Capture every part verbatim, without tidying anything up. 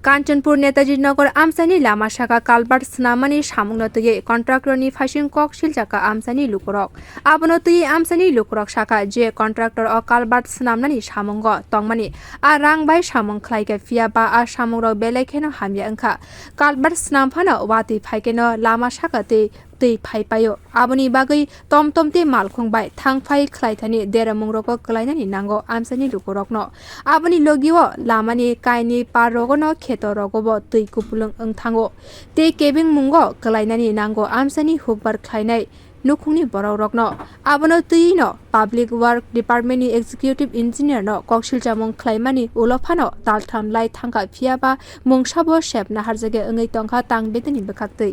Kanchanpur Netaji Nagar amchaini lama saka culvert swnamani samungno twiwi contractor ni phaising kok siljakha amchaini lukurok. Abono twiwi amchaini lukurok sakha je contractor o culvert swnamnani samungo tongmani a rang bai samung khlaikha, phiya ba a samungrok belai kheno hamya wngkha. Culvert swnam phano watwi phaikheno lama saka twi twi phai paio. Aboni bagwi tom tom tei malkhung bai thang phai khlai thani deramungrogo kwlainani nango amchaini lukurokno. Aboni logio lamani kaini par rogono kheto rogobo twi kupulung wng thango. Tei kebeng mungo kwlainani nango amchaini hukbar khlainai nukhungni borokrokno. Abono twino Public Work Department ni Executive Engineer no koksil chamung khlaimani ulo phano taltham lai thangkha, phiya ba mungsabo sep naharjagwi wngwi tongkha tang bedeni bwkhaktwi.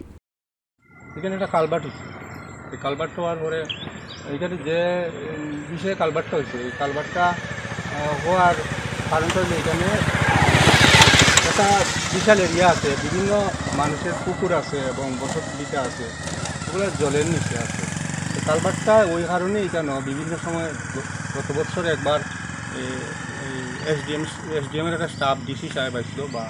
এখানে একটা কালভার্ট হচ্ছে। এই কালভার্ট হওয়ার পরে এখানে যে, উম, বিষয়ে কালভার্টটা হয়েছে, এই কালভার্টটা, আহ, হওয়ার কারণটা হলো এখানে একটা বিশাল এরিয়া আছে, বিভিন্ন মানুষের পুকুর আছে এবং বসত ভিটা আছে, ওগুলো জলের নিচে আছে। তো কালভার্টটা ওই কারণেই কেন বিভিন্ন সময় গ-, গত বছর একবার এ, এই এসডিএম, এসডিএম এর একটা স্টাফ, ডিসি সাহেব আসলো বা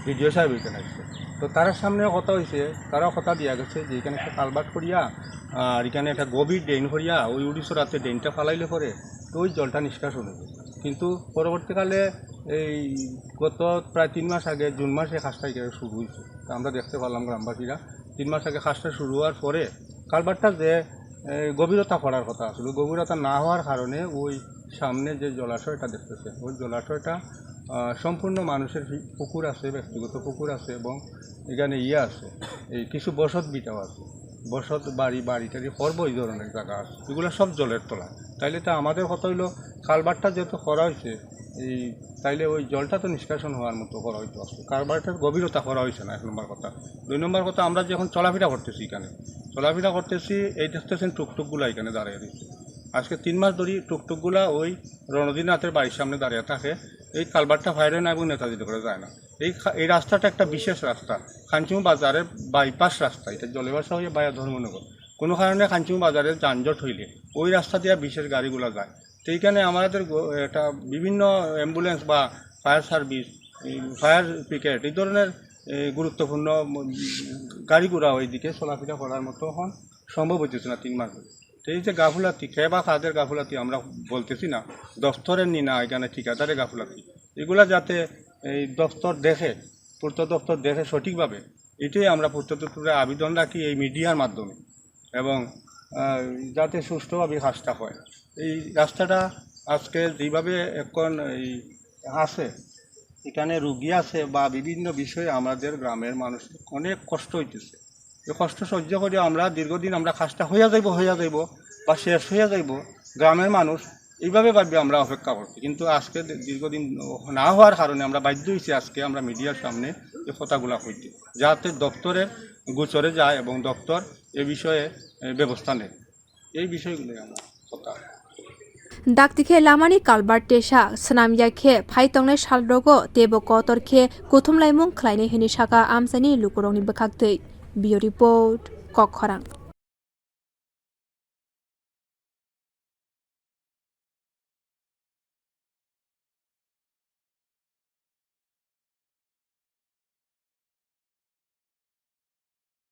বিডিও সাহেব এখানে আসলো। তো তার সামনে কথা হয়েছে, তারা কথা দিয়া গেছে যে এখানে একটা কালভার্ট করিয়া আর এখানে একটা গভীর ড্রেন করিয়া ওই উড়িষ্যরাতে ড্রেনটা ফালাইলে পরে তো ওই জলটা নিষ্কাশন হবে। কিন্তু পরবর্তীকালে এই গত প্রায় তিন মাস আগে, জুন মাসে কাজটা এখানে শুরু হয়েছে। তো আমরা দেখতে পারলাম গ্রামবাসীরা, তিন মাস আগে কাজটা শুরু হওয়ার পরে কালভার্টটা যে, এ, গভীরতা করার কথা আসলে, গভীরতা না হওয়ার কারণে ওই সামনে যে জলাশয়টা দেখতেছেন, ওই জলাশয়টা, আহ, সম্পূর্ণ মানুষের ফি-, পুকুর আছে, ব্যক্তিগত পুকুর আছে এবং এখানে ইয়ে আছে, এই কিছু বসত ভিটাও আছে, বসত বাড়ি, বাড়ি টাড়ি করবো, এই ধরনের জায়গা আছে, এগুলো সব জলের তলায়। তাইলে তো আমাদের কথা হইলো, কালভার্টটা যেহেতু করা হয়েছে, এই, তাইলে ওই জলটা তো নিষ্কাশন হওয়ার মতো করা হইতো আসলে। কালভার্টের গভীরতা করা হয়েছে না, এক নম্বর কথা। দুই নম্বর কথা, আমরা যখন চলাফেরা করতেছি এখানে, চলাফেরা করতেছি, এই দেখতেছেন টুকটুকগুলা এখানে দাঁড়িয়ে রয়েছে। আজকে তিন মাস ধরে টুকটুকগুলা ওই রণজিৎ নাথের বাড়ির সামনে দাঁড়িয়ে থাকে। এই কালভার্টটা ফায়ার হয় না এবং নেতাজি করে যায় না। এই খা-, এই রাস্তাটা একটা বিশেষ রাস্তা, কাঞ্চন বাজারের বাইপাস রাস্তা, এটা জলেবাসা হয়ে বায়া ধর্মনগর। কোনো কারণে কাঞ্চন বাজারে যানজট হইলে ওই রাস্তা দিয়ে বিশেষ গাড়িগুলা যায়। তো এইখানে আমাদের গ-, একটা বিভিন্ন অ্যাম্বুলেন্স বা ফায়ার সার্ভিস, এই ফায়ার ব্রিগেড, এই ধরনের, এই গুরুত্বপূর্ণ ম-, গাড়ি ঘোড়া ওইদিকে চলাফেরা করার মতো এখন সম্ভব হইতেছে না তিন মাস ধরে। তো এই যে গাফুলাতি, কে বা কাদের গাফুলাতি আমরা বলতেছি না, দপ্তরের নি না, এখানে ঠিকাদারের গাফুলাতি, এগুলা যাতে এই দপ্তর দেখে, পূর্ত দপ্তর দেখে সঠিকভাবে, এটাই আমরা পূর্ত দপ্তরে আবেদন রাখি এই মিডিয়ার মাধ্যমে। এবং, আহ, যাতে সুষ্ঠুভাবে কাজটা হয়। এই রাস্তাটা আজকে যেভাবে এখন এই আছে, এখানে রুগী আছে বা বিভিন্ন বিষয়ে আমাদের গ্রামের মানুষের অনেক কষ্ট হইতেছে। এই কষ্ট সহ্য করে আমরা দীর্ঘদিন আমরা কাজটা হইয়া যাইব, হইয়া যাইব বা শেষ হইয়া যাইব, গ্রামের মানুষ এইভাবে ভাবি আমরা অপেক্ষা করছি, কিন্তু আজকে দী-, দীর্ঘদিন না হওয়ার কারণে আমরা বাধ্য হয়েছি আজকে আমরা মিডিয়ার সামনে এই কথাগুলা কইতে, যাতে দপ্তরের গোচরে যায় এবং দপ্তর এ বিষয়ে, এ, ব্যবস্থা নেয়। এই বিষয়গুলোই আমার কথা। Dakti khe lamani kalbar tesa swnam ya khe phai tongnai sal rogo teibo kotor khe kuthum laimung khlainai hwnwi saka amchaini lukurokni bwkhaktwi. Bureau Report, Kokkhorang.